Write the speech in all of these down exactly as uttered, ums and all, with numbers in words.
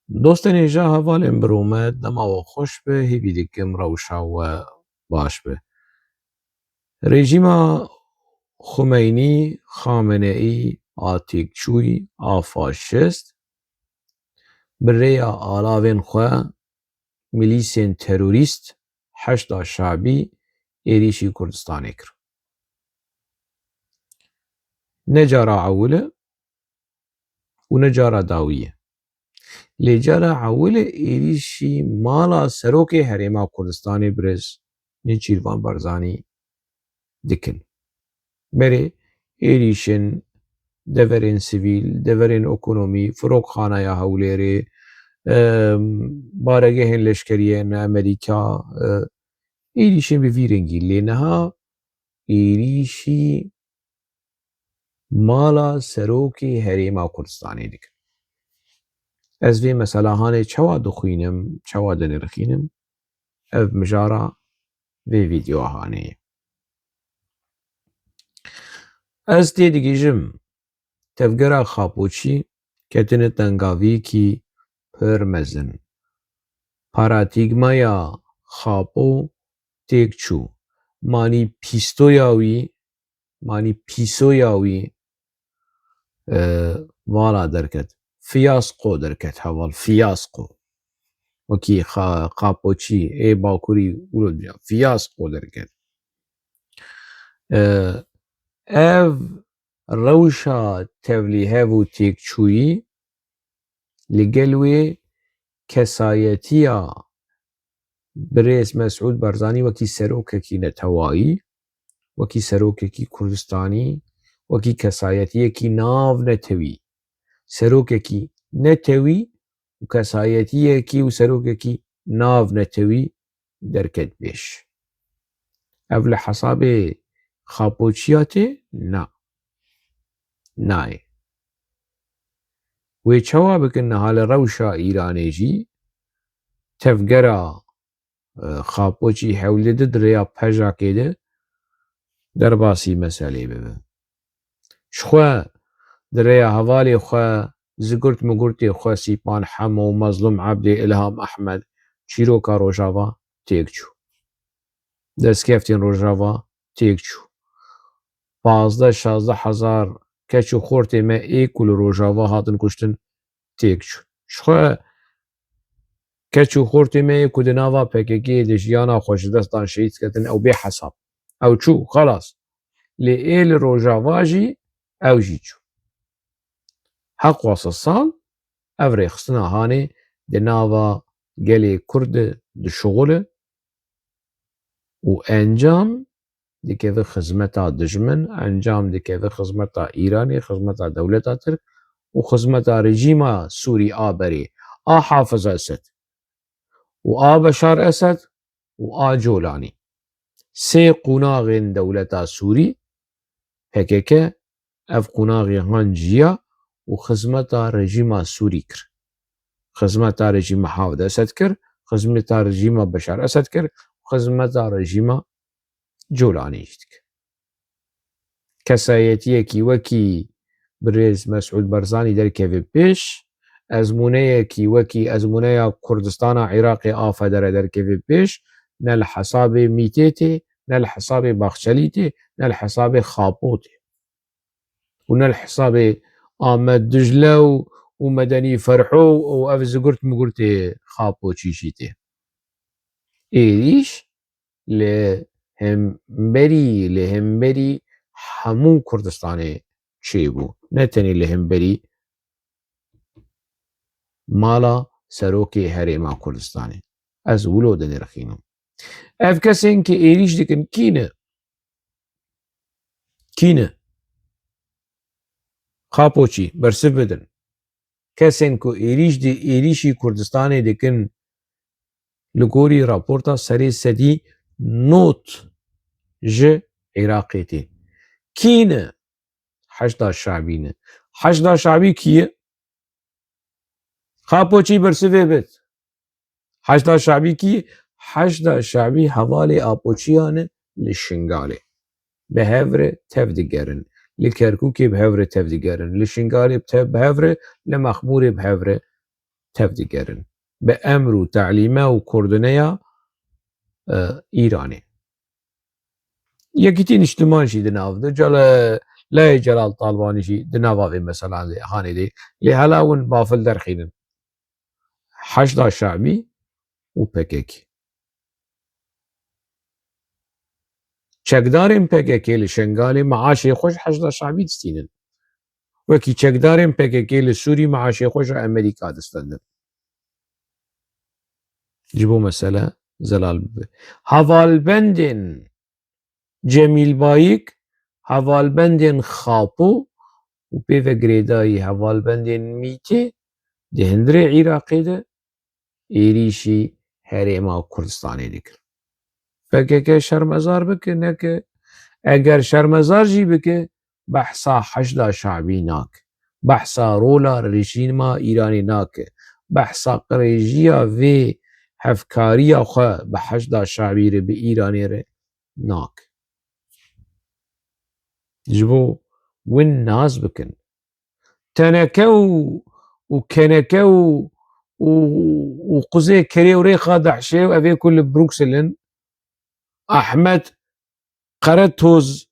Dostên hêja, hevalên birûmet, dema we xweş be, hêvî dikim rewşa we baş be. Rejîma Xumeynî, Xameneî a têkçûyî, a faşist, bi rêya alavên xwe, milîsên terorîst, Heşda Şabî êrîşî Kurdistanê kir. Ne cara ewil e û ne cara dawî ye. Lê cara ewil e êrîşî mala serokê Herêma Kurdistanê birêz Nêçîrvan Barzanî dikin. Berê êrîşên deverên sivîl, deverên ekonomî, Firokxanaya Hewlêrê, em, baregehên leşkerî yên Amerîka, e, êrîşên bi vî rengî. Lê niha êrîşî mala serokê Herêma Kurdistanê dikin. Ez vê meselahanê çawa dixwînim, çawa dinirxînim, ev mijara vê vîdeohanê ye. Ez têdigihîjim, tevgera Xapoçî ketine tengaviyekî pir mezin. Paratîgmaya Xapo têk çû. Manî pîstoya wî, manî pîsoya wî, e, vala derket. Fiyasko derket, heval, fiyasko. Wekî Xa-, Xapoçî ê Bakurî wilo diya, fiyasko derket. E, ev rewşa tevlîhev û têkçûyî li gel wê kesayetiya birêz Mesûd Barzanî wekî serokekî netewayî, wekî serokekî Kurdistanî, wekî kesayetiyekî navnetewî, serokekî netewî û kesayetiyekî û serokekî navnetewî derket pêş. Ev li hesabê Xapoçiya tê? Na. Nayê. Wê çawa bikin niha li rewşa Îranê jî tevgera, e, Xapoçî hewlide di rêya pejakê de derbasî meselê bibe. Ji xwe di rêya hevalê xwe, zigurt migurtê xwe, Sîpan Hemo, Mezlûm Ebdê, Îlham Ehmed, çîroka Rojava têk çû. Destkeftên Rojava têk çû. Pazdeh şazdeh hezar keç û xortê me ê ku li Rojava hatin kuştin têk çûn. Ji xwe keç û xortê me yê ku di nava P K K'ê de jiyana xwe ji dest dan, şehîd ketin, ew bê hesab. Ew çû, xelas. Lê ê li Rojava jî, ew jî çû. Heqwa sed sal ev rêxistina hanê di nava gelê Kurd de dişuxule û encam dikeve xizmeta dijmin, encam dikeve xizmeta Îranê, xizmeta dewleta Tirk û xizmeta rejîma Sûrî a berê, a Hafiz Esed û a Beşar Esed û a Colanî. Sê qonaxên dewleta Sûrî, P K K, ev qonaxê han ciya û xizmeta rejîma Sûrî kir. Xizmeta rejîma Hafiz Esed kir, xizmeta rejîma Beşar Esed kir, xizmeta rejîma Colanî jî dike. Kesayetiyekî wekî birêz Mesûd Barzanî derkeve pêş, ezmûneyekî wekî ezmûneya Kurdistana Iraqê a federe derkeve pêş, ne li hesabê Mîtê tê, ne li hesabê Baxçelî tê, ne li hesabê Xapo tê. Û ne li hesabê Amed Dicle û, û Medenî Ferho û ev zigurt migurtê Xapoçî jî tê. Êrîş li hemberî, li hemberî hemû Kurdistanê çêbû. Ne tenê li hemberî mala serokê Herêma Kurdistanê. Ez wilo dinirxînim. Ev kesên ku êrîş dikin kî ne? Kî ne? Xapoçî, bersiv bidin. Kesên ku êrîş di, êrîşî Kurdistanê dikin, li gorî raporta serê sedî nod ji Iraqê tê. Kî ne? Heşda Şabî ne. Heşda Şabî kî ye? Xapoçî bersivê bit. Heşda Şabî kî? Heşda Şabî hevalê Apoçiyan e li Şingalê. Bi hev re tev digerin. Li Kerkûkê bi hev re tev digerin. Li Şingalê bi tev, bi hev re, li Mexmûrê bi hev re. tevdigerin. Bi emr û telîme û koordineya, e, Îranê. Yekîtî Niştiman jî di nav de, Cele-, Layê Celal Talbanî jî di nava vê meselan de, hanê de. Lê hela hûn bafil derxînin. Heşda Şabî û P K K. Çekdarên P K K li Şengalê meaşê xwe ji Heşda Şabî distînin. Wekî çekdarên P K K li Sûrî meaşê xwe ji Amerîka distendin. Ji bo mesele zelal bibe. Hevalbendên Cemîl Bayik, hevalbendên Xapo û pê ve girêdayî hevalbendên Mîtê di hundirê Iraqê de êrîşî herêma Kurdistanê dikin. P K K şermezar bike, neke, eger şermezar jî bike, behsa Heşda Şabî nake. Behsa rola rejîma Îranê nake. Behsa qirêjiya vê hevkariya xwe bi Heşda Şabî re, bi Îranê re nake. Ji bo win nas bikin. Teneke û, û keneke û, û, û quzê kerê û rêxa dehşê û evê ku li Bruxelles in, Ahmet Qeretoz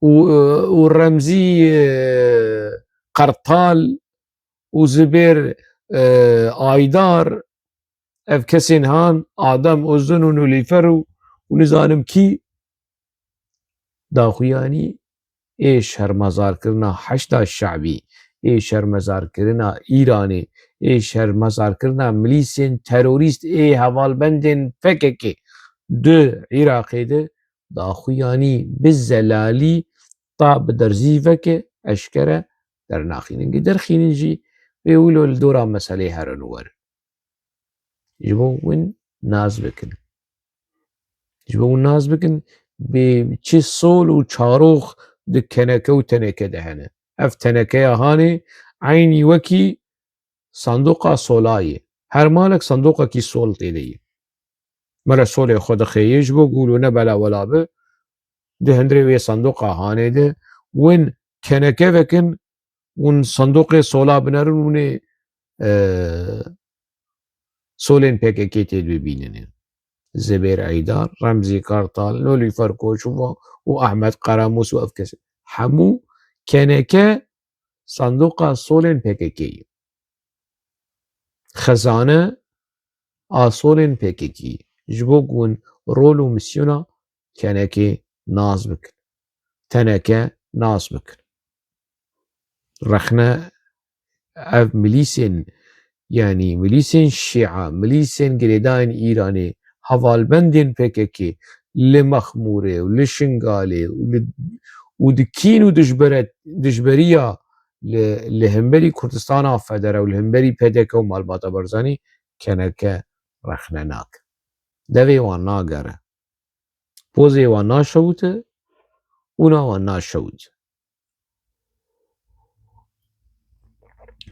û, û Remzî, e, Qertal û Zibêr, e, Aydar, ev kesên han, Adem Ozun û Nilûfer û, û nizanim kî, daxuyanî ê şermezarkirina Heşda Şabî, ê şermezarkirina Îranê, ê şermezarkirina milîsên terorîst, ê hevalbendên P K K di Iraqê de daxuyanî bi zelalî ta bi derzî veke eşkere dernaxînin. Gi derxînin jî vê wilo li dora meselê herin û werin. Ji bo win nas bikin. Ji bo win nas bikin, bê çi sol û çarox di keneke û teneke de hene. Ev tenekeya hanê eynî wekî sandoqa sola ye. Her malek sandoqekî sol tê de ye. Mele solê xwe dixêye ji bo gûlo ne bela wela bi. Di hundirê wê sandoqa hanê de win keneke vekin, hûn sandoqê sola binerin, hûn ê, e, solên P K K tê bibînin. Zibêr Eydar, Remzî Kartal, Nilûfer Koçova û Ahmet Qaramus û ev kes. Hemû keneke sandoqa solên P K K ye. Xezane a solên P K K ye. Ji bo ku hûn rol û misyona kenekê nas bikin. Teneke nas bikin. Rexne ev milîsên, yanî milîsên Şîa, milîsên girêdayên Îranê, hevalbendên P K K li Mexmûrê û li Şingalê û li, û di kîn û dijbere-, dijberiya li, li hemberî Kurdistana Federe û li hemberî P D K û malbata Barzanî keneke rexne nake. Devê wan nagere. Pozê wan naşewite, ûna wan naşewit.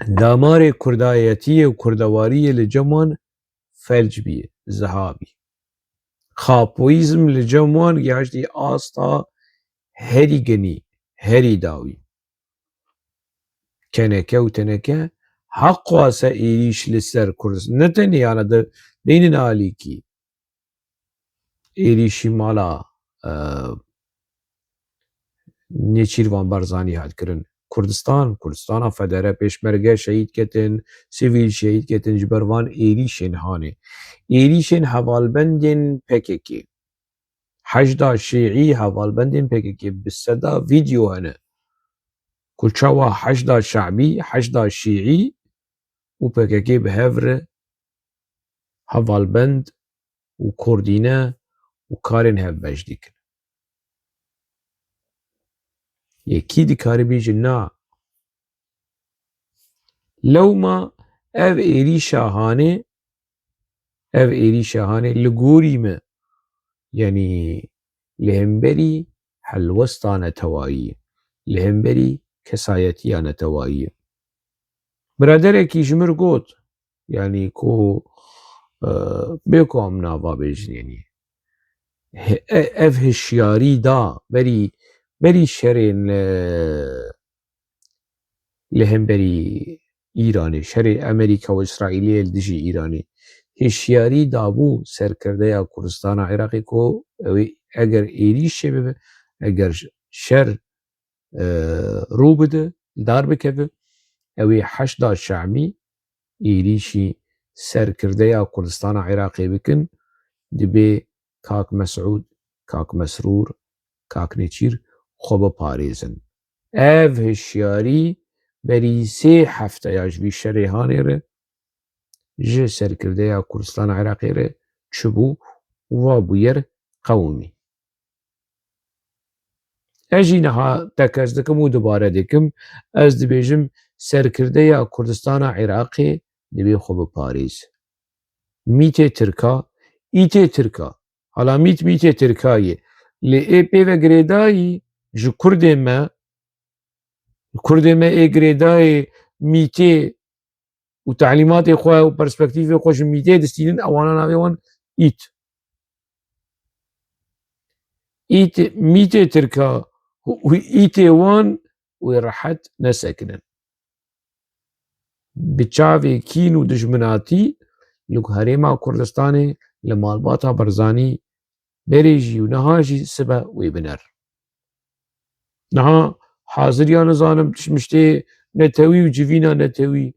Damarê kurdayetiyê û kurdewariyê li cem wan felc bî, ziha bî. Xapoyîzm li cem wan gihaştî asta herî genî, herî dawî. Keneke û teneke heq xwase êrîş li ser Kurdistan. Ne tenê yana de deynin alîkî. Êrîşî mala, e, Nêçîrvan Barzanî hat kirin. Kurdistan, Kurdistana Federe, pêşmerge şehîd ketin, sivîl şehîd ketin ji ber van êrîşên hanê. Êrîşên hevalbendên P K K. Heşda Şîî hevalbendên P K K bi seda vîdeo hene. Ku çawa Heşda Şabî, Heşda Şîî û P K K bi hev re hevalbend û koordîne û karên hevbeş dikin. Yekî dikare bêje na. Lewma ev êrîşa hanê, ev êrîşa hanê li gorî me, yanî li hemberî helwesta netewayî, li hemberî kesayetiya netewayî. Biraderekî ji mir got, yanî ku, e, bê ku em nava bêjin, yanî he-, e-, ev hişyarî da berî, berî şerên, e, li hemberî Îranê, şerê Amerîka û Îsraîlê li dijî Îranê hişyarî dabû serkirdeya Kurdistana Iraqê ku ew ê eger êrîş çêbibe, eger şer, e, rû bide, dar bikeve, ew ê Heşda Şamî êrîşî serkirdeya Kurdistana Iraqê bikin, dibê Kak Mesûd, Kak Mesrûr, Kak Neçîr xwe biparêzin. Ev hişyarî berî sê hefteya ji vî şerê hanê re ji serkirdeya Kurdistana Iraqê re çibû û va bûyer qewimî. Ez jî niha tekez dikim û dubare dikim, ez dibêjim serkirdeya Kurdistana Iraqê divê xwe biparêz. Mîtê Tirka, îtê Tirka, hala mît mîtê Tirka ye. Lê ê pê ve girêdayî ji Kurdê me, Kurdê me ê girêdayê mîtê û telîmatê xwe û perspektîfê xwe ji mîtê distînin, ewana navê wan ît. Ît, mîtê Tirka û îtê wan wê rehet nesekinin. Bi çavê kîn û dijminatî li Herêma Kurdistanê li malbata Barzanî berê jî û niha jî sibe wê biner. Niha haziriya nizanim tişmiştê netewî û civîna netewî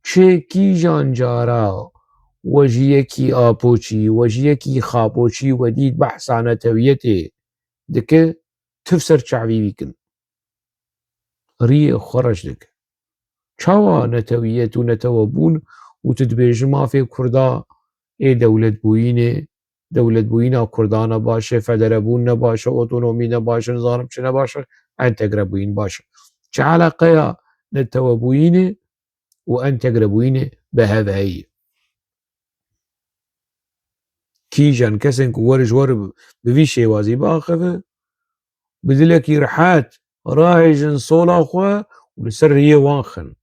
çi kîjan cara we ji yekî Apoçî, we ji yekî Xapoçî we dît behsa netewiyetê dike, tif ser çavî wî kin. Riyê xwe reş dike. Çawa netewiyet û netewebûn û tu dibêjî mafê Kurda ê dewletbûyînê, dewletbûyîna Kurda ne baş e, federebûn ne baş e, otonomî ne baş e, nizanim çi ne baş e, entegrebûyîn baş e. Çi eleqeya netewebûyînê û entegrebûyînê bi hev heye? Kîjan kesên ku werin ji we re bi vî şêwazî biaxive, bi dilekî rihet rahêjin sola xwe û li ser riyê wan xin.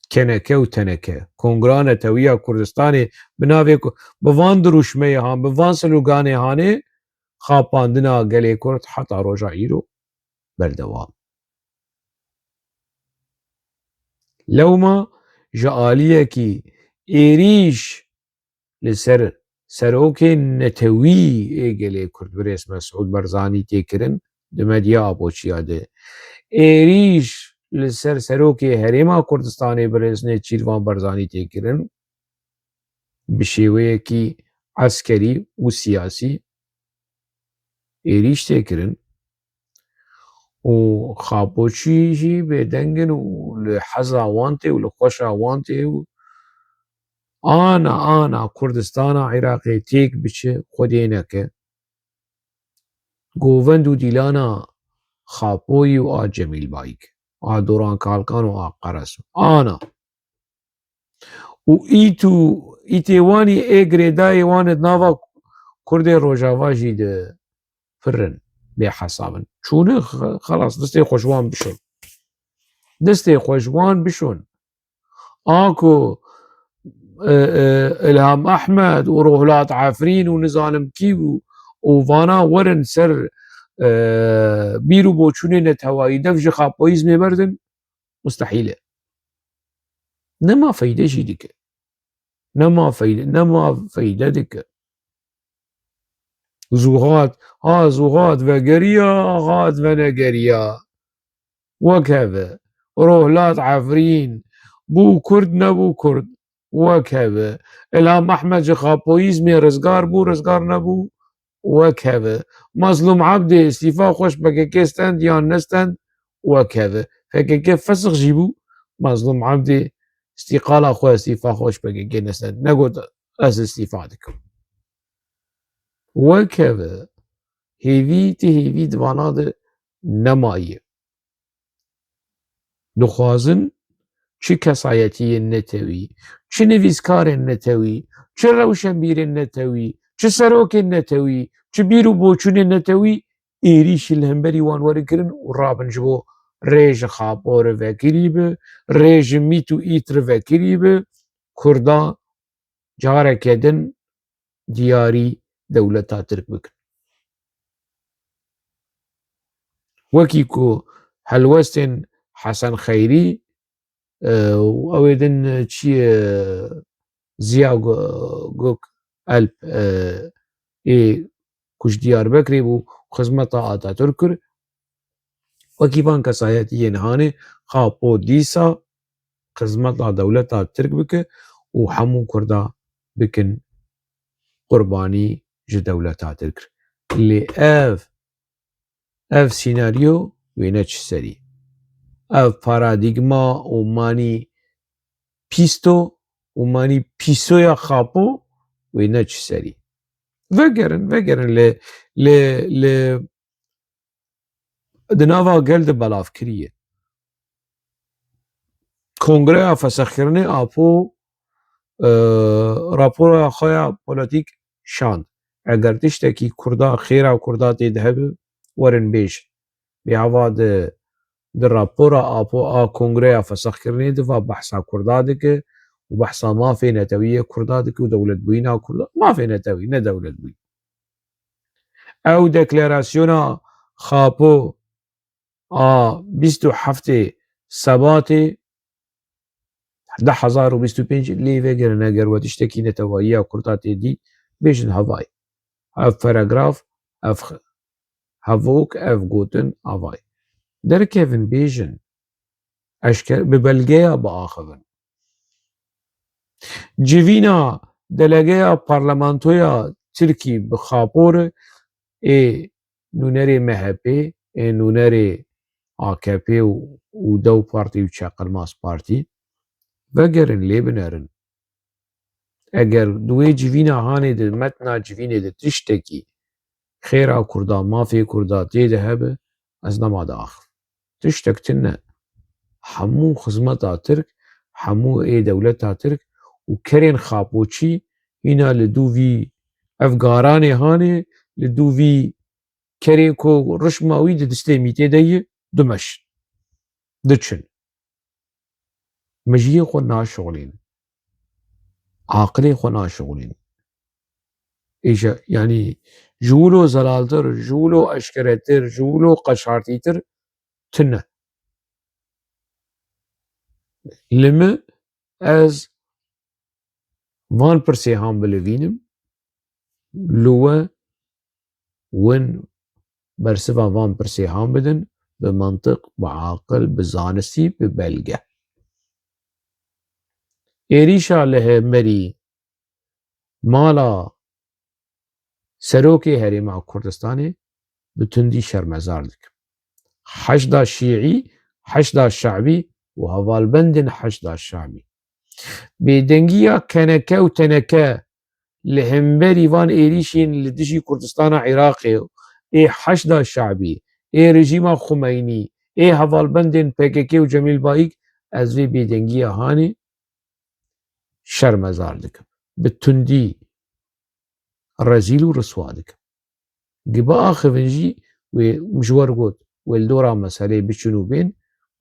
Keneke û teneke, Kongra Netewiya Kurdistanê bi navê ku bi van dirûşmeyê han, bi van sloganê hanê xapandina gelê Kurd heta roja îro berdewam. Lewma ji aliyekî êrîş li ser serokê netewî ê gelê Kurd birêz Mesûd Barzanî tê kirin, di medya Apoçiya de êrîş li ser serokê Herêma Kurdistanê birêz Nêçîrvan Barzanî tê kirin, bi şêweyekî eskerî û siyasî êrîş tê kirin û Xapoçî jî bêdeng in û li heza wan tê û li xweşa wan tê û ana, ana Kurdistana Iraqê têk biçe, Xwedê neke, govend û dîlana Xapoyî û a Cemîl Bayik, a Doran Kalkan û a Qeres, ana. Û ît û îtê wanî ê girêdayê wan di nava Kurdê Rojava jî di pir in, bê hesab in. Çûne x-, xelas, destê xwe ji wan bişon. Destê xwe ji wan bişon. A ku, e, e, Ilham Ahmed û Rohlat Efrîn û nizanim kî bû û vana werin ser, e, bîr û boçûnê netewayî dev ji xapoyîzmê berdin, mustehîl e. Nema feyde jî dike. Nema feyde, nema feyde dike. Zû hat, ha zû hat vegeriya, hat venegeriya. Wek heve, Rohlat Efrîn, bû Kurd nebû Kurd, wek heve. Ilham Ehmed ji xapoyîzmê rizgar bû, rizgar nebû, wek heve. Mazlûm Ebdê îstîfa xwe ji P K K stend yan nestend, wek heve. P K K fesix jî bû, Mazlûm Ebdê îstîqala xwe, îstîfa xwe ji P K K nestend. Negot ez îstîfa dikim. Wek heve, hêvî, ti hêvî di vana de nemaye. Dixwazin çi kesayetiyên netewî, çi nivîskarên netewî, çi rewşenbîrên netewî, çi serokên netewî, çi bîr û boçûnên netewî êrîşî li hemberî wan werin kirin û rabin ji bo rê ji Xapo re vekirî bi, rê ji mît û ît re vekirî bi, Kurda careke din diyarî dewleta Tirk bikin. Wekî ku helwestên Hesen Xeyrî e, û ew ê din çi ye, Ziya Gö-, Gökalp, e, ê ku ji Diyarbekirê bû, xizmeta Atatürk kir. Wekî van kesayetiyên hanê Xapo dîsa xizmeta dewleta Tirk bike û hemû Kurda bikin qurbanî ji dewleta Tirk. Lê ev, ev sînaryo wê ne çi serî. Ev paradîgma û manî pîsto û manî pîsoya Xapo wê ne çi serî. Vegerin, vegerin lê, lê, lê di nava gel de belavkirî ye. Kongreya fesexkirinê Apo, e, rapora xwe ya polîtîk şand. Eger tiştekî Kurda, xêra Kurda tê de hebe, werin bêjin. Bêhava di, di rapora Apo a Kongreya fesexkirinê de va behsa Kurda dike û behsa mafê netewî yê Kurda dike û dewletbûyîna Kurda, mafê netewî, ne dewletbûyîn. Ew deklarasyona Xapo a bîst û heftê Sebatê du hezar û bîst û pênc lê vegerin, eger we tiştekî netewayiya Kurda tê dît, bêjin hevayê. Ev paragraf, ev x-, hevok, ev gotin avayê. Derkevin bêjin, eşker, bi belgeya biaxivin. Civîna delegeya parlamentoya Tirkî bi Xapo re ê nûnerê M H P, ê nûnerê A K P û, û DEM Partî û Çaqilmaz Partî vegerin lê binerin. Eger di wê civîna hanê de, metna civînê de tiştekî xêra Kurda, mafê Kurda tê de hebe, ez nema diaxivim. Tiştek tune. Hemû xizmeta Tirk, hemû ê dewleta Tirk û kerên Xapoçî hîna li dû vî ev garanê hanê, li dû vî kerê ku rişma wî di distê mîtê de ye, dimeşin. Diçin. Mejiyê xwe naşixulînin. Aqilê xwe naşixulînin. Êşe, yanî ji wilo zelaltir, ji wilo eşkeretir, ji wilo qeşartîtir tune. Li min ez van pirsê han bilivînim, li we win bersiva van pirsê han bidin, bi mantiq, bi aqil, bi zanistî, bi belge. Êrîşa li hemberî mala Serokê Herêma Kurdistanê bi tundî şermezar dikim. Heşda Şîî, Heşda Şe'bî û hevalbendên Heşda Şe'bî. Bêdengiya keneke û teneke li hemberî van êrîşên li dijî Kurdistana Iraqê ê Heşda Şe'bî, ê rejîma Xumeynî, ê hevalbendên P K K û Cemîl Bayik, ez vê bêdengiya hanê şermezar dikim. Bi tundî rezîl û riswa dikim. Gi biaxivin jî wê, min ji we re got, wê li dora meseleyê biçin û bên,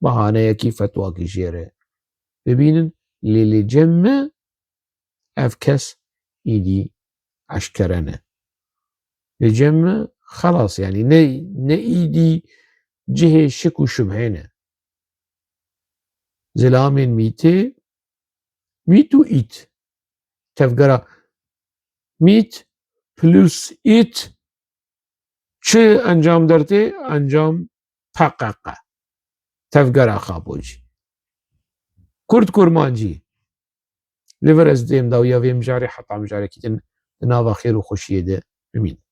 bahaneyekî, fetwakî jê re bibînin, lê li cem me ev kes îdî eşkere ne. Li cem me xelas, yanî ne, ne îdî cihê şik û şubhê ne. Zilamên mîtê, mît û ît. Tevgera mît plus ît çi encam dertê? Encam P K K. Tevgera Xapocî. Kurd kurmancî. Li vir ez dêm dawiya vê mijarê heta mijarekî din di nava xêr û xweşiyê de bimînin.